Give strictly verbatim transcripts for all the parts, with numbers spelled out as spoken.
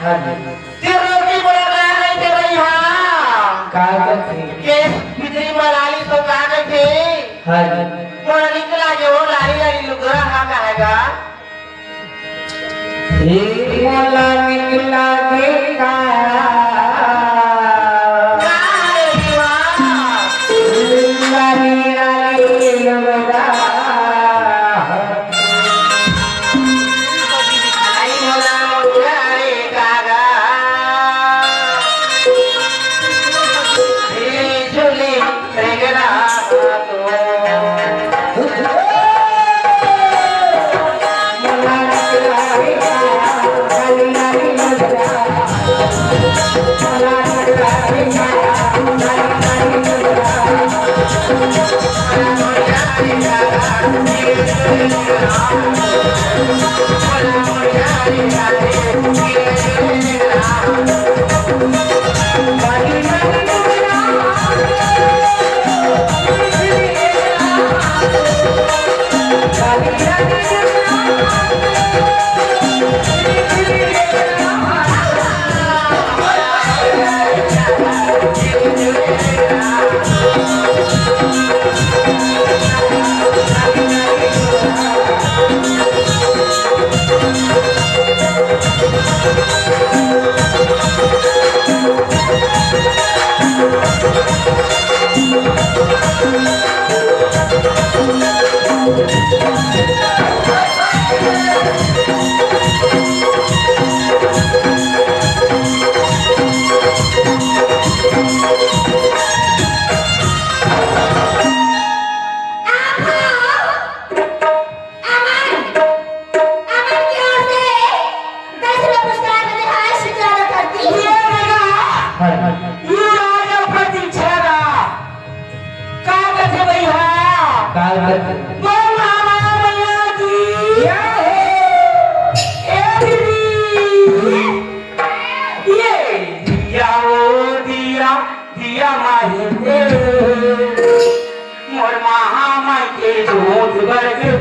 हाँ जी। तेरे रोटी बना रहा नहीं तेरा यहाँ। का करथे? केस बिजली मलाली तो का करथे? हाँ जी। मोला निकला के वो लाली लाली लुगरा हा कहेगा। ए मोला निकला के का? का रे दीवा? लाली लाली लुगरा। अमन, अमन की ओर से दस रुपये पुरस्कार मिले हैं, आशीर्वाद करती। ये लगा, ये राजा प्रतीक्षा का। का कथे भैया? का कथे? बोल मामा मैया की। जय हो। ए दीदी। ये दिया वो दिया, दिया माही दे। मोर महामाई के जोत बर के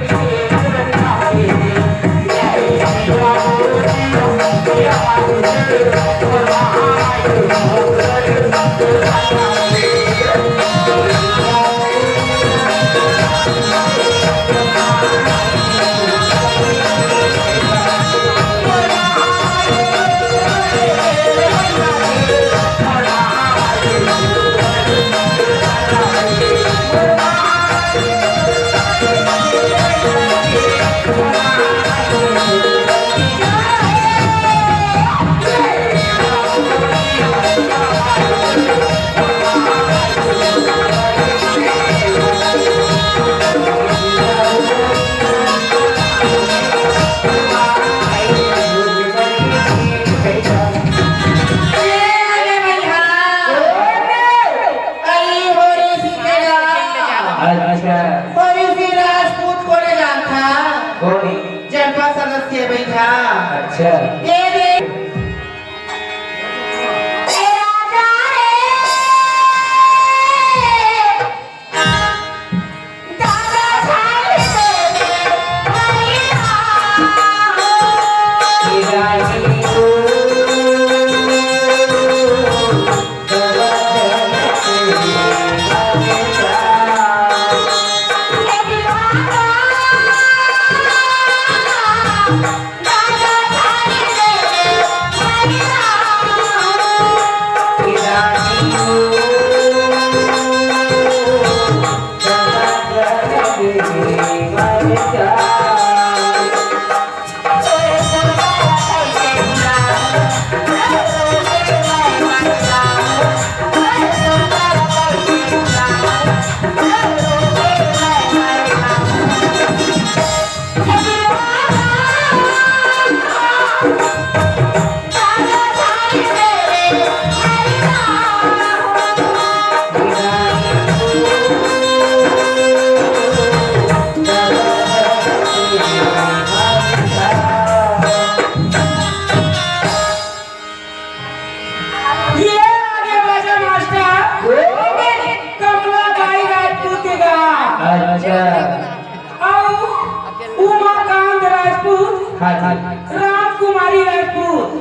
हाँ जी। राजकुमारी राजपूत,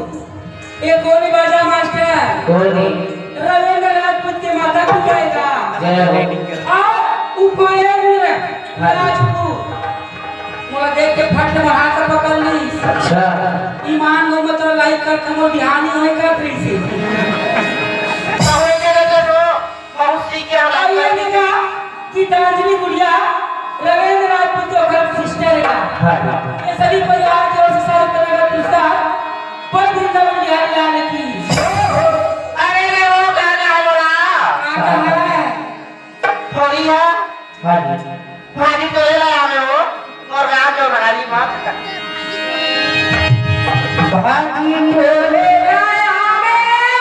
ये कोनी बाजा मास्टर। कोनी। रविंद्र राजपूत के माता पिता हे का? जय हो। और उपयंग हाँ जी। राजपूत, मोला देख के फट में हाथ पकड़ ली। अच्छा। ईमान हो, मतलब लाइक कर, कमो बिहानी होए का फिर से। बहुत सीख के हम और ये देखा, गीतांजलि गुड़िया, रविंद्र राजपूत के ओकर सिस्टर हे का? हाँ। ये सभी परिवार के ओर से सारे तरह का पुरस्कार पर वृंदावन बिहारी लाल की। अरे रे, वो गाना है बोला। का गाना है? थोड़ी है। हाँ जी। भाजी तोरे ला आवे हो, मोर राज और रानी बात। भाजी तोरे ला आवे हो,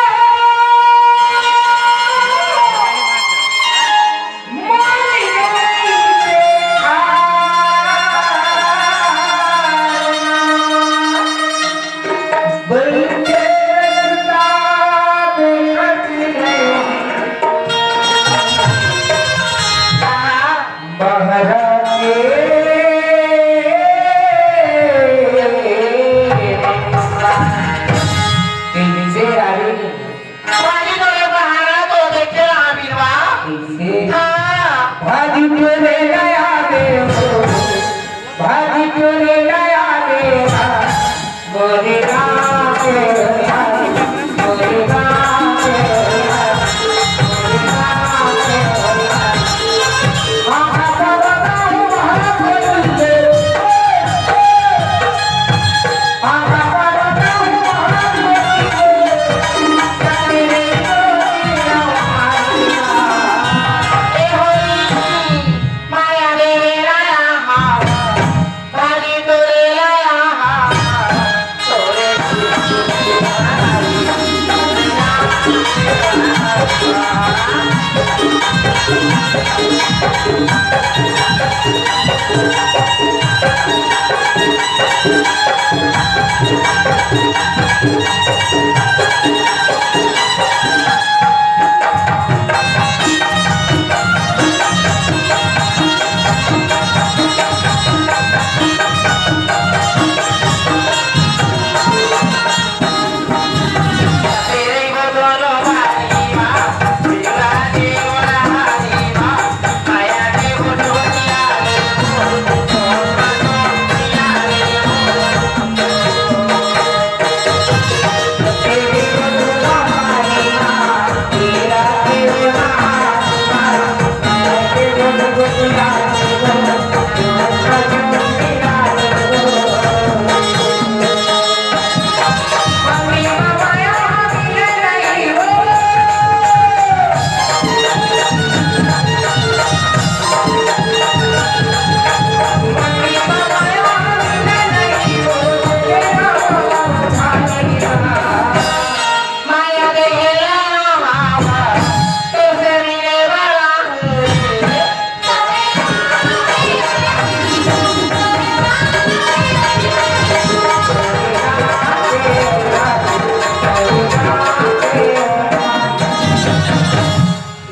मोर रानी से बन के रस्ता देखत नहीं। बहरा के कैसे आई? भाजी तोरे बहरा तो देखे आमिरवा। कैसे? हाँ। भाजी तोरे नया देव, भाजी तोरे नया देव।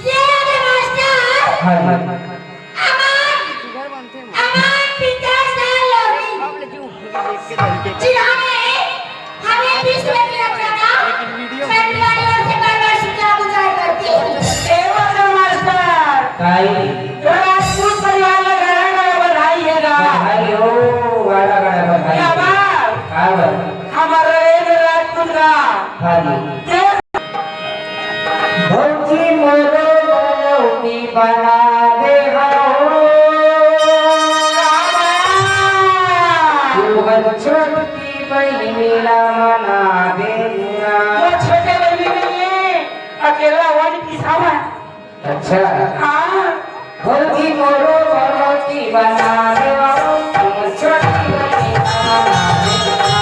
ये रे मास्टर। हाँ, हाँ। अमन, अमन पिता साल लोरी। जी हाँ, मैं हमें बीस रुपए की रखना था। फैमिली वाली ओर से बार-बार शुक्रिया गुजार करती हूँ। ए वाला मास्टर। काई? राजपूत परिवार ला गाड़ा गाड़ा बधाई हे गा। बधाई हो, गाड़ा गाड़ा बधाई। का बात? का बात? हमारा रविंद्र राजपूत का। हाँ जी। देश भौजी मोरो बनौती बना दे हो। तू हर छोटकी बहिनी ला मना दे ना। वो छोटे बहिनी नहीं, अकेला वन पिसावा। अच्छा। हाँ। भौजी मोरो बनौती बना दे हो। तू छोटकी बहिनी ला मना दे ना।